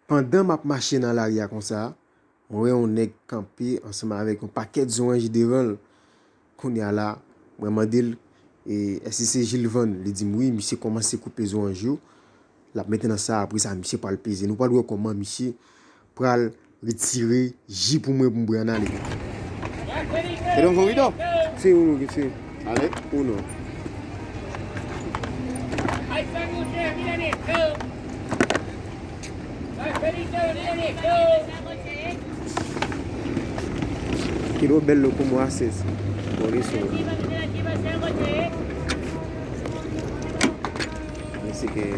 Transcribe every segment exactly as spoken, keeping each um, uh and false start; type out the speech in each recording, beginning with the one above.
Pandan m ap mache nan lari a konsa, mwen wè yon nèg kanpe ansanm avèk yon pakèt zoranji devan l. Kounye a la, mwen mande l, e, èske se Jilvann? Li di m wi, misye kòmanse koupe zoranj yo. L ap mete nan sa, apre sa, misye pral peze. Nou pral wè kòman misye pral retire ji pou mwen pou m bwè ann ale. Te donk yon rido? Se yon, se. Ale. Uno. Quiero verlo como haces. Por eso. Así que.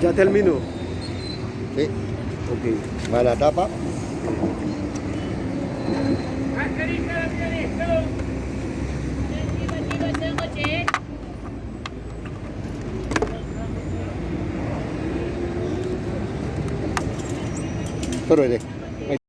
Ya terminó. Sí. Ok. Mala tapa. Pero de